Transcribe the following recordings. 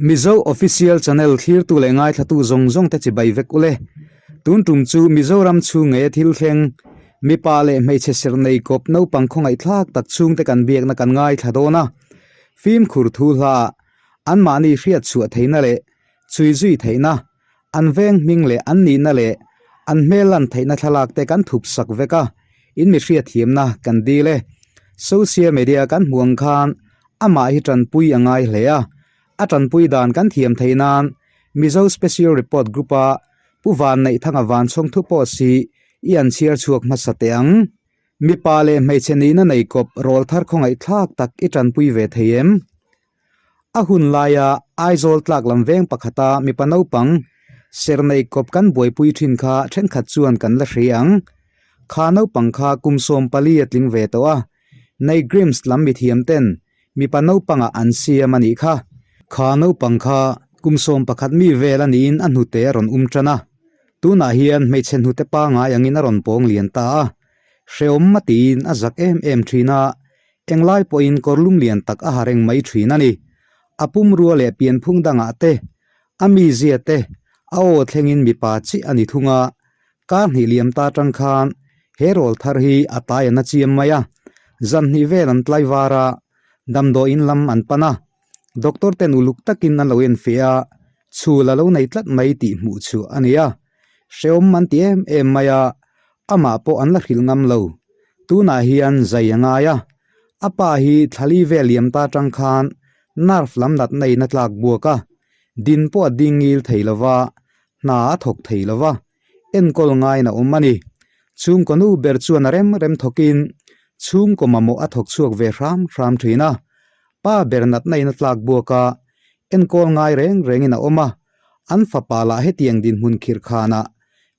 Mizo Official Channel thlirtu leh ngaithlatu zawng zawng te chibai vek ule. Tun tum chu Mizoram chhung ngeia thil thleng, mipa leh hmeichhe serh nei kawp naupang khawngaihthlak tak chhungte kan biakna kan ngaithla dawn a. Fimkhur thu hla, anmahni hriatchhuah theihna leh chhui zui theihna, an veng hming leh an nihna leh an hmel lan theihna thlalak te kan thup sak vek a, in mi hriatthiamna kan dil e. Social media kan hmuh ang khan amah hi tanpui a ngai hle a, a tanpui dan kan thiam theih nan Mizo Special Report Group a Pu Vanneihthanga Vanchhawng thu pawh si i an chhiar chhuak hmasa teh ang. Mipa leh hmeichhe nihna nei kawp rawl thar khawngaihthlak tak i tanpui ve thei em? A hun laia Aizawl tlak lam veng pakhata mipa naupang ser nei kawp kan buaipui thin kha thenkhat chuan kan la hria ang. Kha naupang kha kum 40 a tling ve tawh a, Nei Grims lam mithiam ten mipa naupangah an siam a nih kha. Kha naupang kha kum 11 mi vel a niin a hnute a rawn um tan a, tunah hian hmeichhe hnute pangai angin a rawn pawng lian ta a, hrehawm a tiin a zak em em thin a, Englai pawhin kawrlum lian tak a ha reng mai thin a ni. A pumrua leh pianphung dangah te, a mizia te, a aw thlengin mipa chiah a ni thung a. Kar hnih liam ta tang khan he rawl thar hi a tai an a chiam mai a. Zan hnih vel an tlai var a, damdawiin lam an pan a. Doctor ten uluk takin an lo enfiah a, chhul a lo nei tlat mai tih hmuh chhuah a ni a. Hrehawm an ti em em mai a, amah pawh an la hrilh ngam lo. Tunah hian zai a ngai a, a pa hi thlali vel liam ta tang khan nerve lam natna in a tlak buak a, din pawh a ding ngil thei lo va, hna a thawk thei lo va, enkawl ngaiin a awm a ni. Chhungkaw nu ber chuan a rem rem thawkin chhungkaw mamawh a thawk chhuak ve hram hram thin a, pa ber natna in a tlak buak a, enkawl ngai reng rengin a awm a, an fapa lah hetiang dinhmun khirh khanah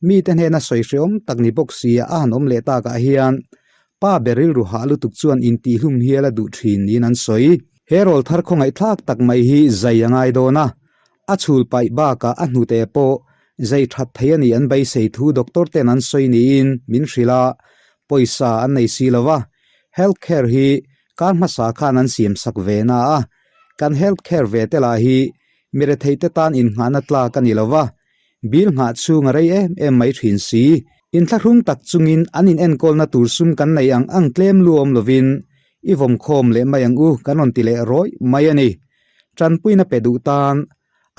mite hnena sawi hreawm tak ni bawk sia a han awm leh takah hian pa ber rilru hah lutuk chuan intihhlum hial a duh thin niin an sawi. He rawl thar khawngaihthlak tak mai hi zai a ngai dawn a, a chhul paih bakah a hnute pawh zai that thei a nih an beisei thu doctor ten an sawi niin min hrilh a, pawisa an nei si lo va, health care hi kar hmasa khan an siam sak ve na a, kan health care ve te lah hi mi retheite tan innghahna tlak a ni lo va, Bill nghah chhung a rei em em mai thin si. Inthlahrung tak chungin an inenkawlna tur sum kan nei ang ang tlem lu awm lovin i vawm khawm leh mai ang u kan rawn ti leh rawih mai a ni. Tanpuina pe duh tan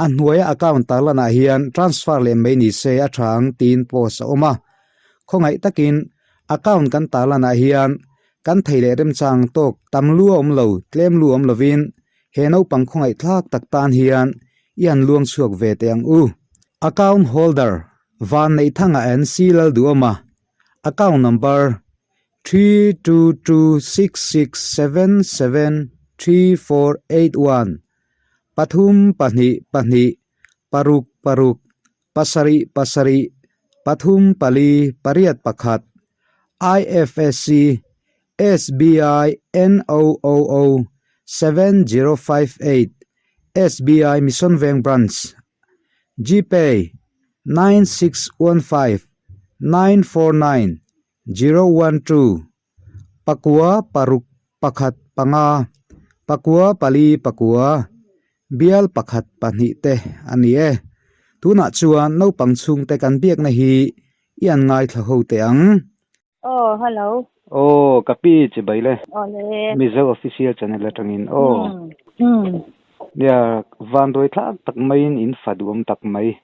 a hnuaia account tarlanah hian transfer leh mai ni se a tha ang tiin post a awm a. Khawngaih takin account kan tarlanah hian kan thei leh remchang tawk tam lu a awm lo tlem lu awm lovin he naupang khawngaihthlak tak tan hian i han luang chhuak ve teh ang u. Account holder, Vanneihthanga NC Lalduhawma, Account number, 32266773481, pathum pahnih pahnih paruk paruk pasarih pasarih pathum pali pariat pakhat, IFSC, SBI NOOO 7058, SBI Mission Veng Branch, Gpay 9615 949 012, pakua paruk pakhat panga, pakua pali pakua, bial pakhat pahnih te a ni e. Tunah chuan naupang chhungte kan biakna hi i an ngaithla ho teh ang. Aw, hello. Aw, ka pi chi bai le. Aw le. Mizo official channel atangin aw. Hmm. Hmm. Nia, van dawi thlak tak maiin in fa duhawm tak mai.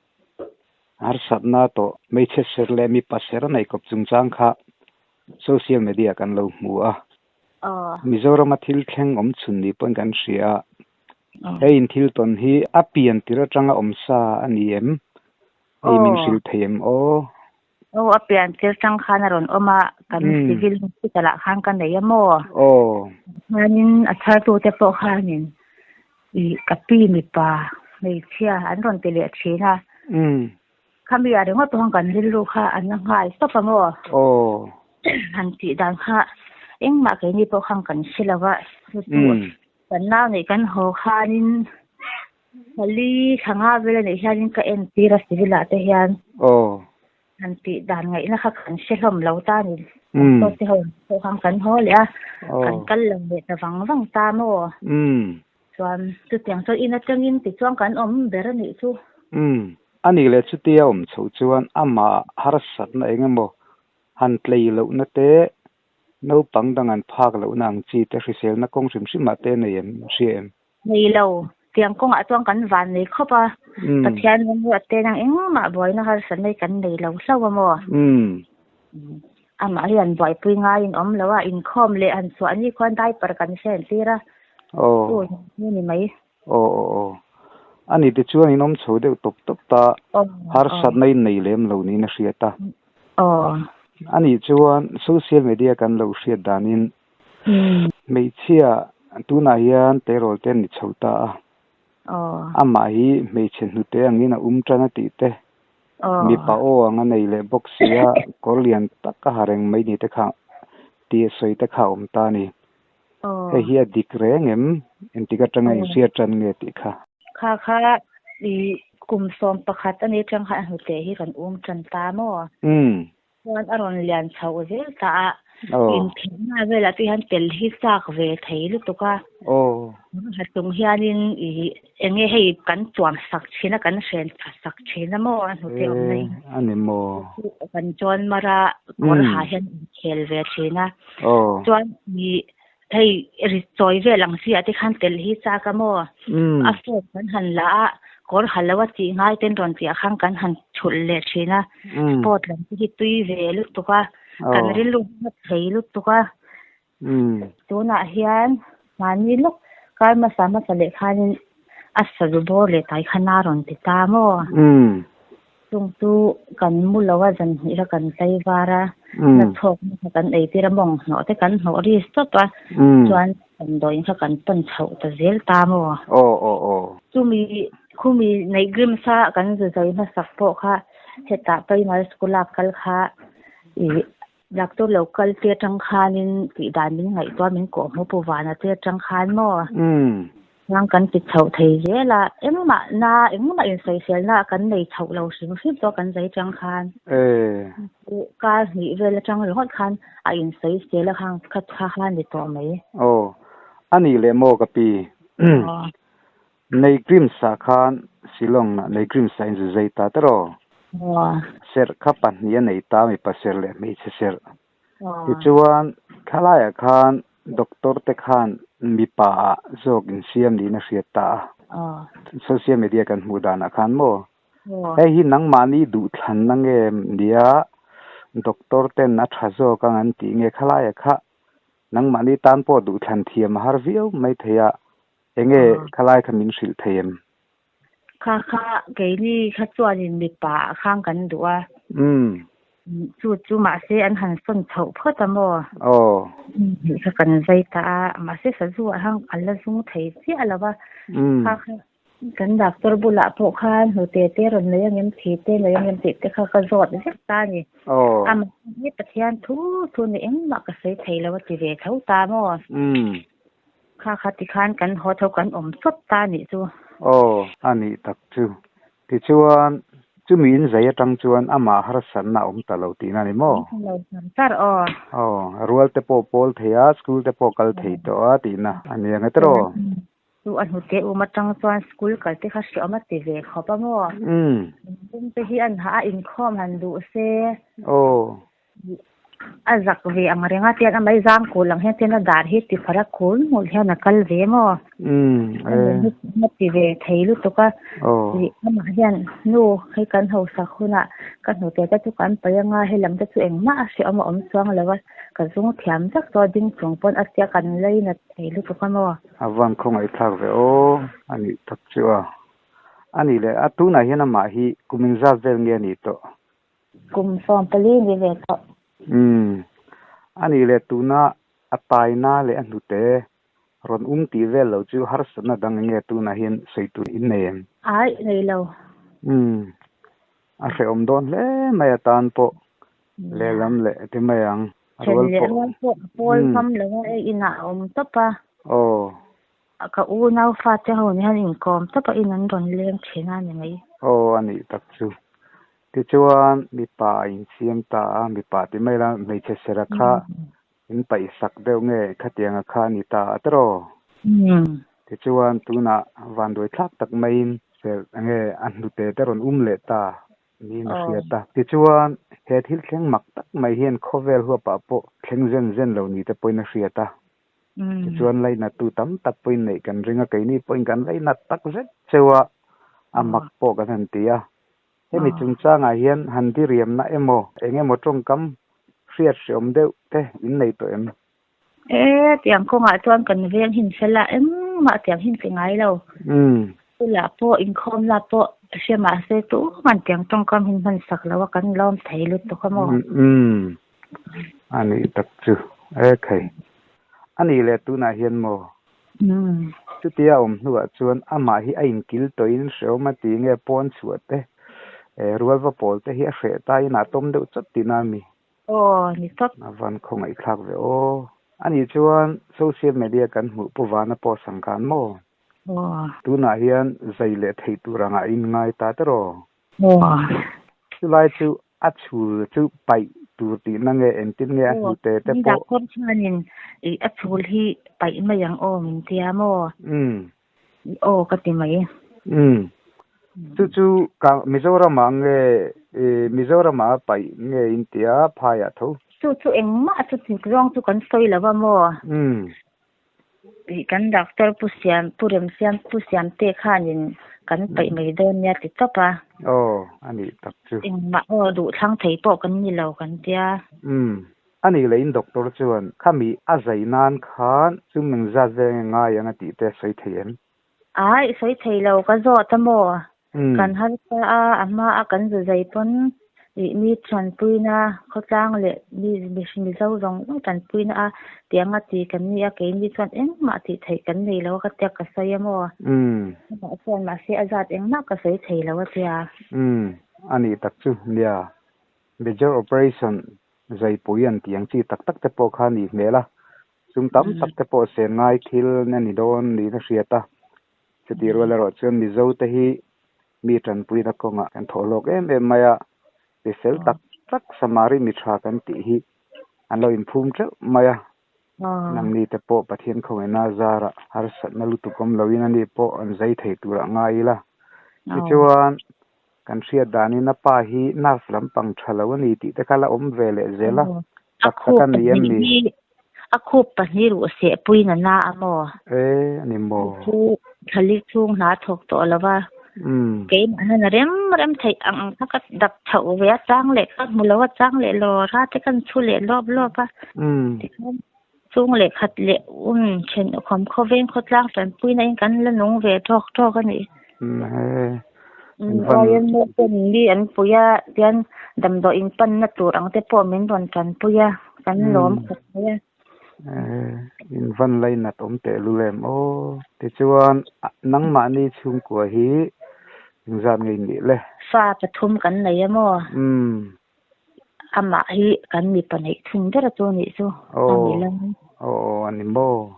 Harsatna tawh hmeichhe ser leh mipa ser a nei kawp chungchang kha social media kan lo hmu a. Aw. Mizorama thil thleng awm chhun ni pawhin kan hria a. Hei in thil tawn hi a pian tir atanga awm sa a ni em? Hei min hrilh thei em aw? Aw, a pian tir tang khan a rawn awm a, kan civil hospital ah khan ka nei a maw? Aw. Khanin a chhartute pawh khanin i ka pi mipa hmeichhia an rawn ti leh thin a. Khami ah ringawt pawh khan kan rilru kha an la nghal tawp a maw? Aw. Han tih dan kha engmah keini pawh khan kan hre lo va, chu chu kan nau neih kan haw khanin Pali thla nga vel a nih hianin ka entir a civil ah te hian. Aw. Han tih dan ngaihna kha kan hre hlawm lo ta ni. Doctor te ho pawh khan kan haw leh a. Kan kal lo leh ta vang vang ta maw. Chuan chutiang chuan in atangin tichuan kan awm ber a nih chu. Umm. A nih leh chutia awm chhoh chuan amah harsatna eng emaw han tlei lohna te, naupang dang an phak lohna ang chi te hriselna kawng hrim hrimah te nei em hria em? Nei lo. Tiang kawngah chuan kan van nei khawp a. Pathian ram te nang engmah buaina harsatna hi kan nei lo hlauh a maw? Amah hi an buaipui ngaiin awm lo a, inkhawm leh han chhuah ni khuan diaper kan hren tir a. Aw. Chu ni mai. Aw aw aw. Ani te chuan in awm chho deuh tawp tawp ta. Harsatna in nei lem lo niin a hriat a. Aw. Ani chuan social media kan lo hriat danin Hmeichhia tunah hian tleirawl te an ni chho ta a. Amah hi hmeichhe hnute angin a um tan a tih te, mipa aw ang a nei leh bawk sia, kawr lian tak a ha reng mai ni te kha tih a sawi te kha a awm ta a ni. Hei hi a dik reng em? Engtik atanga inhriat tan nge tih kha. Kha kha i kum 11 a ni atang khan a hnute hi kan um tan ta maw? Chuan a rawn lian chhoh zel ta a, inphelhna velah te hian tel hi chak ve thei lutuk a. Ha chung hianin i eng nge hei kan chuam sak thin a, kan hren tha sak thin a maw a hnute awmna hi. A ni maw? Kan chuan mara kawr ha hian inkhel ve thin a. Chuan i hei ri chawi vel ang chi ah te khan tel hi chak a maw? A form kan han la a, kawr ha lo a tih ngai ten rawn tih ah khan kan han thulh leh thin a, sport lam te hi tui ve lutuk a, kan rilru hma thei lutuk a. Tunah hian mahni lawk kar hmasa hmasa leh khanin a sazu bawr leh tai khan a rawn ti ta maw? Chung chu kan mu lo a, zan hnih kha kan tlai var a, na chhawkna kha kan ei tir a, mawng hnawh te kan hnawh ri stop a, chuan damdawiin kha kan pan chhoh ta zel ta maw? Aw aw aw. Chumi khumi neih grim sa kan zu zai hmasak pawh kha hetah primary school a kal kha ih doctor lo kal te atang khanin tih dan min ngaihtuah min kawh hmu pu vana te atang khan maw? Chuan kan ti chhoh thei zel a, engmah na engmah insawiselna kan nei chhoh lo hrim hrim tawh kan zai chang khan. Kar hnih vel atang ringawt khan a insawisel a khang kha kha kha ni tawh mai. Aw, a nih leh maw ka pi? Nei cream sa khan Shillong nah nei cream sa in zu zai ta teraw? Serh kha pahnih a nei ta mipa serh leh hmeichhe serh. Tichuan, thlalaiah khan doctor te khan mipa ah zawk insiam niin a hriat ta a. Social media kan hmuh danah khan maw? Hei hi nangmahni duhthlanna nge nia doctor ten a tha zawk ang an tih nge khalaiah kha nangmahni tan pawh duhthlan thiam a har viau mai thei a, enge khalai kha min hrilh thei em? Kha kha keini kha chuanin mipa ah khan kan duh a. Chu chu mahse an han sawn chhoh phawt a maw? Aw. Hnih kha kan zai ta a, mahse sazu ah khan a la zung thei chiah lo va. Kha kha kan doctor bulah pawh khan hnute te rawn nei angem, thi te nei angem tih te kha ka zawt vek ta a ni. Aw. Amah hi Pathian thu thu ni engmah ka sawi thei lo a ti ve tho ta maw? Kha kha tikhan kan haw tho kan awm chawp ta anih chu. Aw, a nih tak chu. Tichuan, chumi in zai atang chuan amah harsatna a awm ta lo tihna a ni maw? Awm lo char char aw. Aw, rual te pawh pawl thei a, school te pawh kal thei tawh a tihna a ni ang e tiraw? Chu a hnute um atang chuan school kal te kha hreawm a ti ve khawp a maw? Inpum te hi an hah a, inkhawm han duh se. Aw. A zak ve ang reng a, tian a mai zang kul ang hian tian a dar hi tifar a kul hmul hian a kal ve maw? A ti ve thei lutuk a, amah hian nu hei kan hausak hunah ka hnute te chu kan paih anga he lam te chu engmah a hreawm a awm chuang lo a, ka zung thiam vek tawh a ding chung pawn a tia kan lainat thei lutuk a maw? A van khawngaihthlak ve aw, a nih tak chu a. A nih leh a tunah hian amah hi kum inzat vel nge a nih tawh? Kum 14 ni ve tawh. Umm. A nih leh tuna a taina leh a hnute rawn um tih vel lo chu harsatna dang eng nge tunah hian sawi tur in nei em? Aih, nei lo. Umm. A hrehawm dawn hle mai atan pawh lehlam leh ti mai ang. Then leh rual pawh a pawl ngam lo a, hei inah a awm tawp a. Aw. Ka unau fate ho nih hian inkawm tawp a in an rawn leng thin a ni mai. Aw a nih tak chu. Tichuan mipa a insiam ta a, mipa ti mai la hmeichhe sera kha in paihsak deuh nge khatianga kha a ni ta a tiraw? Tichuan tunah vanduai thlak tak maiin serh enge a hnute te rawn um leh ta niin a hriat a. Tichuan he thil thleng mak tak mai hian khawvel huapah pawh thleng zen zen lo ni te pawhin a hriat a. Tichuan lainattu tam tak pawhin neih kan ring a, keini pawhin kan lainat tak zet cheu a, a mak pawh kan han ti a. Hemi chungchangah hian han diriamna emaw eng emaw tawngkam hriat hreawm deuh te in nei tawh em? E, tiang kawngah chuan kan veng hin fel a, engmah tiang hin ti ngai lo. Chula pawh inkhawm la pawh hre mahse tuman tiang tawngkam hin hman sak lo a, kan lawm thei lutuk a maw? A nih tak chu. E khai. A nih leh tunah hian maw? Chutia a awm hnuah chuan amah hi a inkil tawhin hrehawm a ti nge pawn chhuah te, rual va pawl te hi a hreh ta in a tawm deuh chawt tihna a mi? Aw, ni tawp. A van khawngaihthlak ve aw. A nih chuan social media kan hmuh Pu Vana pawh sangkan maw? Aw. Tunah hian zai leh theih tur angah in ngai ta teraw? Aw. Chulai chu a chhul chu paih tur tihna nge engtin nge a hnute te pawh. Doctor chuanin i a chhul hi paih mai ang aw min tia maw? Umm. Aw ka ti mai. Umm. Chu chu ka Mizoramah nge i Mizoramah a paih nge in tia phaiah tho? Chu chu engmah chu tik zawng chu kan sawi lo va maw? Umm. Tih kan doctor Pu Siam, Pu Remsiam, Pu Siamte khanin kan paih mai dawn nia ti tawp a. Aw, a nih tak chu. Engmah aw duh thlang thei pawh kan ni lo kan tia. Umm, a nih leh in doctor chuan khami a zai nan khan sum engzat vel nge ngai ang a tih te a sawi thei em? Ai, sawi thei lo ka zawt a maw? Kan harsa a, a hma a kan zu zai pawn ih mi tanpuina khawtlang leh mi Mizo zawng zawng tanpuina a tiang a ti kan ni a, keini chuan engmah tih theih kan nei lo a ka tia ka sawi a maw? Amah chuan mahse a zat engmah ka sawi thei lo a tia. Umm, a nih tak chu nia. Major operation zaipui an tih ang chi tak tak te pawh kha a nih hmel a, Sum tam tak te pawh sen ngai thil a ni dawn niin a hriat a. Chutih rual erawh chuan Mizo te hi mi tanpuina kawngah kan thawh hlawk em em mai a, mi fel tak tak Samari mi tha kan tih hi an lo inphum teuh mai a. Nangni te pawh Pathian khawngaihna zarah harsatna lutuk awm loin ani pawh an zai thei turah ngai ila. Tichuan kan hriat danin a pa hi nerve lampang tha lo a ni tih te kha la awm ve leh zel a. A khup pahnih hi a khup pahnih ruh seh puiin a na a maw? E, a ni maw? Chu thali chhung hna thawk tawh lo va. Keimah hian a rem rem theih ang ang kha ka dap chhoh ve a chang leh ka hmu lo a chang leh lawr a te kan chhu leh lawp lawp a. Tikhan chung leh khat leh un then khawm khawveng khawtlang tanpuina in kan la nung ve tawk tawk a ni. YMA ten mi an pui a, tian damdawi in panna tur ang te pawh min rawn tanpui a, kan lawm khawp mai a. In van lainat awm teh lul em aw. Tichuan nangmahni chhungkua hi engzat nge in nih le? Fa pathum kan nei a maw? Amah hi kan mipa neih thung ber a chu nih chu a ni lo. Aw aw a ni maw?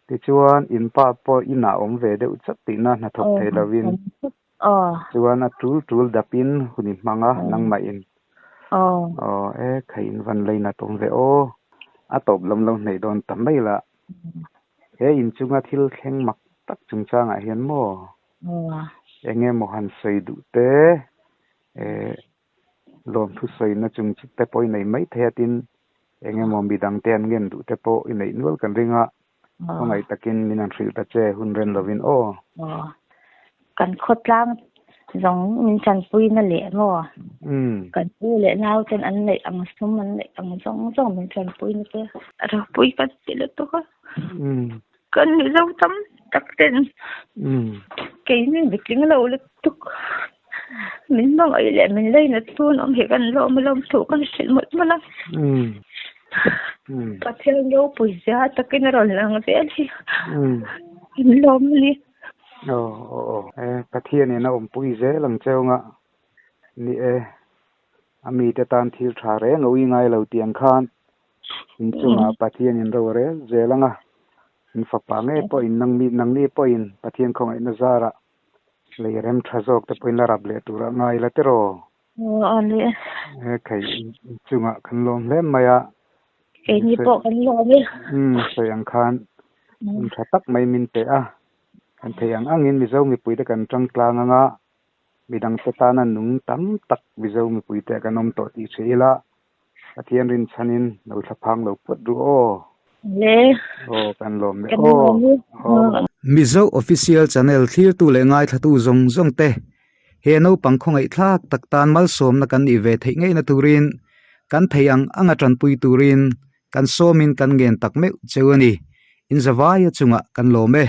Tichuan in pa pawh inah awm ve deuh chauh tihna hnathawk thei lovin chuan a tul tul dapin hun i hmang a nangmahin. Aw e khai in van lainat awm ve aw. A tawp lam lo hnaih dawn ta mai lah. He inchunga thil thleng mak tak chungchangah hian maw eng emaw han sawi duh te eh lawmthu sawina chung chu te pawh i nei mai thei a tin eng emaw midang te an ngen duh te pawh i neih nual kan ring a khawngaih takin min han hrilh ta che hun ren lovin aw. Aw kan khawtlang zawng min tanpuina leh maw kan u leh nau ten an neih ang sum an neih ang zawng zawng min tanpuina te ropui kan ti lutuk a. Kan Mizo tam tak ten keini mitling lo lutuk min hmangaih leh min lainat tun awm hi kan lawm a lawm thu kan hrilh mawlh mawlh a. Pathian ropui zia takin a rawn lang zel hi kan lawm a ni. Aw aw aw e Pathianin a awmpui zel ang cheu nga ni e a mite tan thil tha reng a ui ngai lo tih ang khan In chungah Pathian in ro rel zel ang a, in fapa ngei pawhin nangmi nangni pawhin Pathian khawngaihna zarah lei rem tha zawk te pawhin la rap leh turah ngai la tiraw? Aw a ni. He thei in chungah kan lawm hle mai a. Keini pawh kan lawm e. Umm sawi ang khan in tha tak mai min pe a. Kan thei ang angin Mizo mipuite kan tang tlang anga midangte tana nung tam tak Mizo mipuite kan awm tawh tih hria ila Pathian rinchhanin lo thlaphang lo phawt ru aw. Le. Aw kan lawm leh aw. Aw. Mizo Official Channel thlirtu leh ngaithlatu zawng zawng te he naupang khawngaihthlak tak tan malsawmna kan nih ve theih ngeina turin kan thei ang anga tanpui turin kan sawmin kan ngen tak meuh cheu a ni. Inzavaia chungah kan lawm e.